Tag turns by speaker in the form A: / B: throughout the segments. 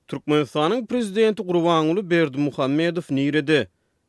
A: Türkmenistanyň prezidenti Gurbanguly Berdimuhamedow nirede?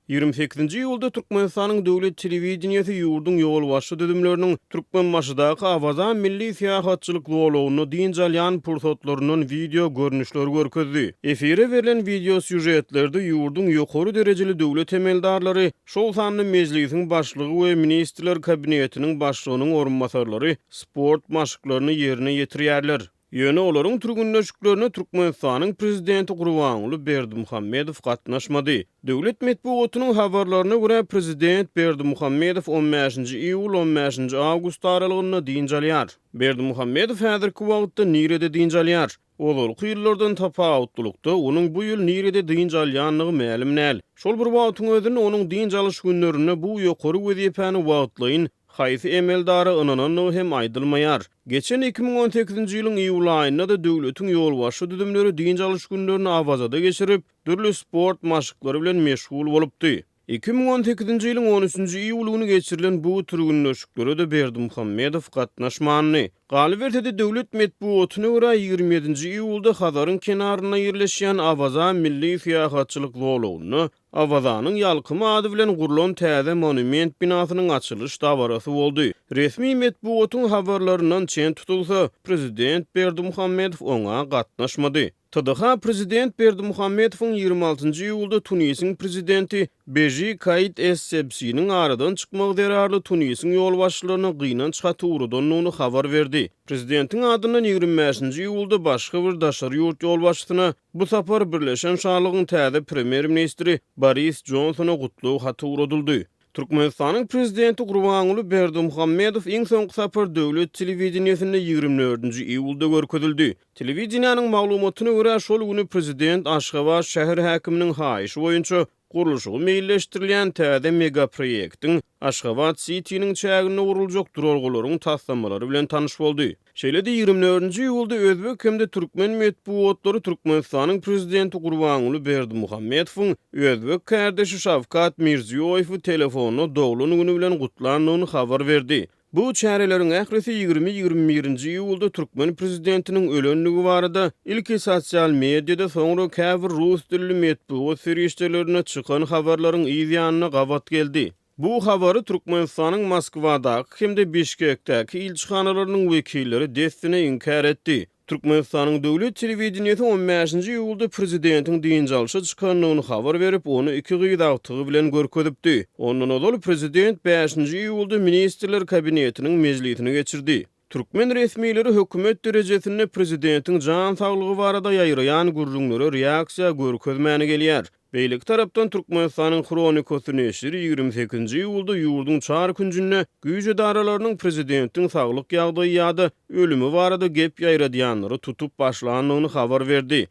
A: 28-nji iýulda Türkmenistanyň döwlet telewideniýesi ýurduň ýolbaşçy düzümleriniň Türkmenbaşydaky Awaza milli syýahatçylyk zolagynda dynç alýan pursatlaryndan wideo görnüşleri görkezdi. Efire berlen wideosýužetlerde ýurduň ýokary derejeli döwlet emeldarlary, şol sanda Mejlisiň Başlygy we Ministrler Kabinetiniň Başlygynyň orunbasarlary sport maşklaryny ýerine ýetirýärler. Ýöne olaryň türgenleşiklerine Türkmenistanyň prezidenti Gurbanguly Berdimuhamedow gatnaşmady. Döwlet metbugatynyň habarlaryna görä, prezident Berdimuhamedow on bäşinji iýul-on bäşinji awgust aralygynda dynç alýar. Berdimuhamedow häzirki wagtda nirede dynç alýar? Ozalky ýyllardan tapawutlylykda, onuň bu ýyl nirede dynç alýandygy mälim däl. Şol bir wagtyň özünde, onuň dynç alyş günlerinde bu ýokary wezipäni wagtlaýyn haýsy emeldara ynanandygy hem aýdylmaýar. Geçen 2018-nji ýylyň iýul aýynda-da döwletiň ýolbaşçy düzümleri dynç alyş günlerini Awazada geçirip, dürli sport maşklary bilen meşgul bolupdy. 2018-nji ýylyň on üçünji iýuly güni geçirilen bu türgenleşiklere-de Berdimuhamedow gatnaşmandy. Galyberse-de, döwlet metbugatyna görä, 27-nji iýulda Hazaryň kenarynda ýerleşýän Awaza milli syýahatçylyk zolagynda Awazanyň ýalkymy ady bilen gurlan täze monument binasynyň açylyş dabarasy boldy. Resmi metbugatyň habarlaryndan çen tutulsa, prezident Berdimuhamedow oňa gatnaşmady. TDH prezident Berdimuhamedowyň 26 iýulda Tunisiň prezidenti Beži Kaid es-Sebsiniň aradan çykmagy zerarly Tunisiň ýolbaşçylaryna gynanç haty ugradandygyny habar berdi. Prezidentiň adyndan 25 iýulda başga bir daşary ýurt ýolbaşçysyna Bu sapar Birleşen Şalygyň täze premýer-ministri Boris Jonsona gutlag haty ugradyldy. Türkmenistanyň Prezidenti Gurbanguly Berdimuhamedow iň soňky sapar döwlet telewideniýesinde 24-nji iýulda görkezildi. Telewideniýäniň maglumatyna görä, şol güni prezident Aşgabat şäher häkiminiň haýyşy boýunça Gurluşygy meýilleşdirilýän täze megaproýektiň Aşgabat-sitiniň çäginde guruljak duralgalaryň taslamalary bilen tanyş boldy. Şeýle-de 24-nji iýulda özbek hem-de türkmen metbugatlary Türkmenistanyň Prezidenti Gurbanguly Berdimuhamedowyň özbek kärdeşi Şawkat Mirziýoýewi telefonda doglan güni bilen gutlandygyny habar berdi. Bu çäreleriň ählisi 20 21-nji iýulda türkmen prezidentiniň ölendigi barada ilki sosial mediada, soňra käbir rus dilli metbugat serişdelerinde çykan habarlaryň yz ýanyna gabat geldi. Bu habary Türkmenistanyň Moskwadaky hem-de Bişkekdäki ilçihanalarynyň wekilleri dessine inkär etdi. Türkmenistanyň döwlet telewideniýesi on bäşinji iýulda prezidentiň dynç alşa çykandygyny habar berip, ony iki gyz agtygy bilen görkezipdi. Ondan ozal prezident bäşinji iýulda Ministrler Kabinetiniň mejlisini geçirdi. Türkmen resmileri hökümet derejesinde prezidentiň jan saglygy barada ýaýraýan gürrüňlere reaksiýa görkezmäni gelýär. Beýleki tarapdan, Türkmenistanyň Hronikasy neşiri 28-nji iýulda ýurduň çar künjünde güýç edaralarynyň prezidentiň saglyk ýagdaýy ýa-da ölümi barada gep ýaýradýanlary tutup başlandygyny habar berdi.